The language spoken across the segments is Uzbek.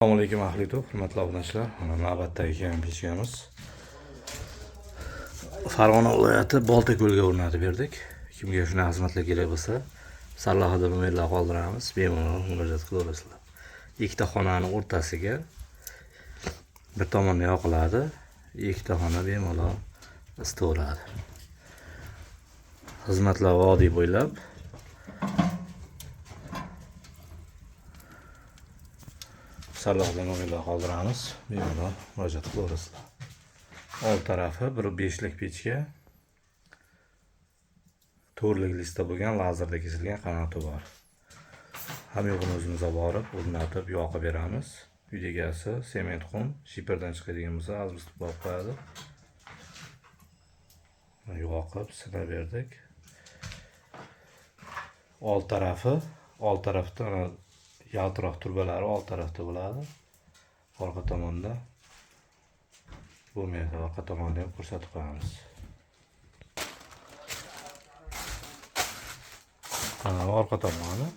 Assalomu alaykum ahli YouTube, hurmatli obunachilar. Mana navbatdagi kelgan pechkamiz. Farg'ona viloyati Boltako'lga o'rnatib berdik. Kimga shunaqa xizmatlar kerak bo'lsa, sarlavhada nomerlar qoldiramiz, bemalol murojaat qilaverasizlar. Ikkita xonani o'rtasiga bir tomonni yoqiladi, ikkita xona bemalol isitaveradi. Xizmatlar vodiy bo'ylab sarlavhada nomerlar qoldiramiz, bemalol murojaat qilaverasizlar. Old tarafi 1.5lik pechka, to'rtlik lista bo'lgan, lazerda kesilgan qanoti bor. Hamma yo'g'ini o'zimiz olib borib, o'rnatib, yoqib beramiz. Uy egasi sement qum, shiperdan chiqadigan bo'lsa, azbest olib qo'yadi. Yoqib, sinab berdik. Old tarafi, old tarafda yaltiroq turbalari old tarafda bo'ladi. Orqa tomonda bo'lmaydi. Orqa tomonni ham ko'rsatib qo'yamiz. Mana orqa tomoni.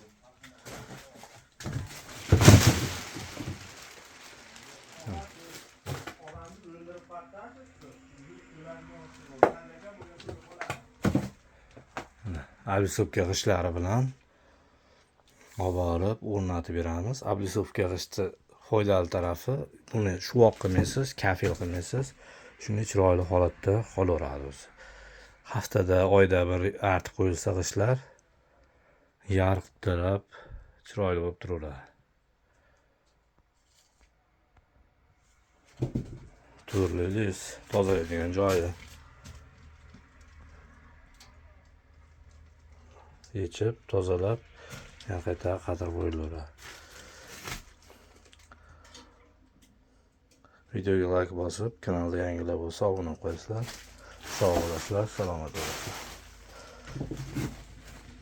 Oblisovka g'ishlari bilan olib borib o'rnatib beramiz. Oblisovka g'ishti foydali tarafi, buni shuvoq qilmaysiz, kafel qilmaysiz, shunday chiroyli holatda qolaveradi o'zi. Haftada, oyda bir artib qo'yilsa g'ishtlar yarqirab chiroyli bo'lib turaveradi. Turli lis tozalaydigan joyi. Yechib, tozalab, yana qayta qadr qo'yilaveradi. Videoga like bosib, kanalda yangilar bo'lsa obuna qo'yasizlar. Sog' bo'lasizlar, salomat bo'lasizlar.